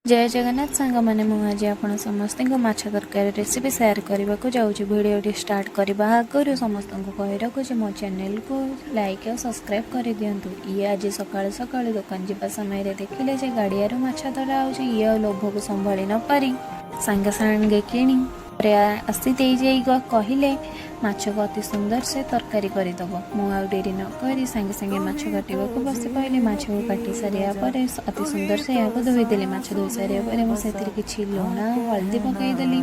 ଜୟ ଜଗନ୍ନାଥ ସାଙ୍ଗମାନେ, ମୁଁ ଆଜି ଆପଣ ସମସ୍ତଙ୍କୁ ମାଛ ତରକାରୀ ରେସିପି ସେୟାର କରିବାକୁ ଯାଉଛି। ଭିଡ଼ିଓଟି ଷ୍ଟାର୍ଟ କରିବା ଆଗରୁ ସମସ୍ତଙ୍କୁ କହି ରଖୁଛି, ମୋ ଚ୍ୟାନେଲକୁ ଲାଇକ୍ ଆଉ ସବସ୍କ୍ରାଇବ୍ କରିଦିଅନ୍ତୁ। ଇଏ ଆଜି ସକାଳୁ ସକାଳୁ ଦୋକାନ ଯିବା ସମୟରେ ଦେଖିଲେ ଯେ ଗାଡ଼ିଆରୁ ମାଛ ଧରା ହେଉଛି। ଇଏ ଆଉ ଲୋଭକୁ ସମ୍ଭାଳି ନପାରି ସାଙ୍ଗେ ସାଙ୍ଗେ କିଣି ଘରେ ଆସି ଦେଇ ଯାଇ କହିଲେ, ମାଛକୁ ଅତି ସୁନ୍ଦର ସେ ତରକାରୀ କରିଦେବ। ମୁଁ ଆଉ ଡେରି ନକରି ସାଙ୍ଗେ ସାଙ୍ଗେ ମାଛ କାଟିବାକୁ ବସି ପଡ଼ିଲି। ମାଛକୁ କାଟି ସାରିବା ପରେ ଅତି ସୁନ୍ଦର ସେ ଏହାକୁ ଧୋଇଦେଲି। ମାଛ ଧୋଇ ସାରିବା ପରେ ମୁଁ ସେଥିରେ କିଛି ଲୁଣ, ହଳଦୀ ପକାଇଦେଲି।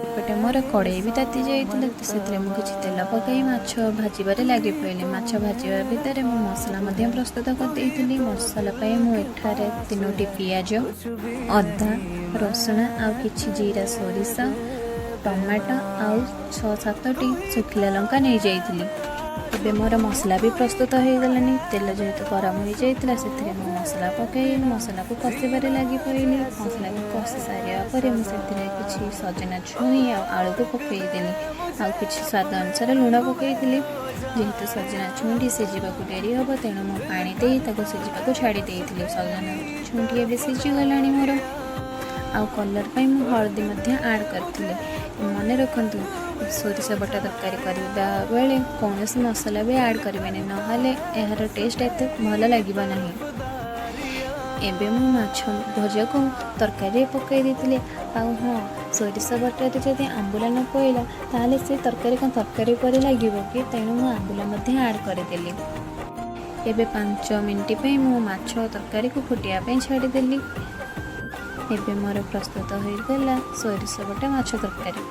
ଏପଟେ ମୋର କଡ଼େଇ ବି ତାତି ଯାଇଥିଲା, ତ ସେଥିରେ ମୁଁ କିଛି ତେଲ ପକାଇ ମାଛ ଭାଜିବାରେ ଲାଗି ପଡ଼ିଲି। ମାଛ ଭାଜିବା ଭିତରେ ମୁଁ ମସଲା ମଧ୍ୟ ପ୍ରସ୍ତୁତ କରିଦେଇଥିଲି। ମସଲା ପାଇଁ ମୁଁ ଏଠାରେ ତିନୋଟି ପିଆଜ, ଅଦା, ରସୁଣ ଆଉ କିଛି ଜିରା, ସୋରିଷ, ଟମାଟୋ ଆଉ ଛଅ ସାତଟି ଶୁଖିଲା ଲଙ୍କା ନେଇଯାଇଥିଲି। ଏବେ ମୋର ମସଲା ବି ପ୍ରସ୍ତୁତ ହୋଇଗଲାଣି। ତେଲ ଯେହେତୁ ଗରମ ହୋଇଯାଇଥିଲା, ସେଥିରେ ମୁଁ ମସଲା ପକାଇ ମସଲାକୁ କଷିବାରେ ଲାଗି ପଡ଼ିଲି। ମସଲାକୁ କଷି ସାରିବା ପରେ ମୁଁ ସେଥିରେ କିଛି ସଜନା ଛୁଇଁ ଆଉ ଆଳୁକୁ ପକାଇଦେଲି ଆଉ କିଛି ସ୍ୱାଦ ଅନୁସାରେ ଲୁଣ ପକାଇଥିଲି। ଯେହେତୁ ସଜନା ଛୁଇଁଟି ସିଝିବାକୁ ଡେରି ହେବ, ତେଣୁ ମୁଁ ପାଣି ଦେଇ ତାକୁ ସିଝିବାକୁ ଛାଡ଼ି ଦେଇଥିଲି। ସଜନା ଛୁଇଁଟି ଏବେ ସିଝିଗଲାଣି ମୋର। ଆଉ କଲର୍ ପାଇଁ ମୁଁ ହଳଦୀ ମଧ୍ୟ ଆଡ଼୍ କରିଥିଲି। ମନେ ରଖନ୍ତୁ, ସୋରିଷ ବଟା ତରକାରୀ କରିବା ବେଳେ କୌଣସି ମସଲା ବି ଆଡ଼୍ କରିବେନି, ନହେଲେ ଏହାର ଟେଷ୍ଟ ଏତେ ଭଲ ଲାଗିବ ନାହିଁ। ଏବେ ମୁଁ ମାଛ ଭଜାକୁ ତରକାରୀରେ ପକାଇ ଦେଇଥିଲି। ଆଉ ହଁ, ସୋରିଷ ବଟାରେ ଯଦି ଆମ୍ବୁଲ ନ ପଡ଼ିଲା, ତାହେଲେ ସେ ତରକାରୀ କ'ଣ ତରକାରୀ ପରି ଲାଗିବ କି? ତେଣୁ ମୁଁ ଆମ୍ବୁଲ ମଧ୍ୟ ଆଡ଼୍ କରିଦେଲି। ଏବେ 5 ମିନିଟ୍ ପାଇଁ ମୁଁ ମାଛ ତରକାରୀକୁ ଫୁଟିବା ପାଇଁ ଛାଡ଼ିଦେଲି। ଏବେ ମୋର ପ୍ରସ୍ତୁତ ହୋଇଗଲା ସୋରିଷ ବଟା ମାଛ ତରକାରୀ।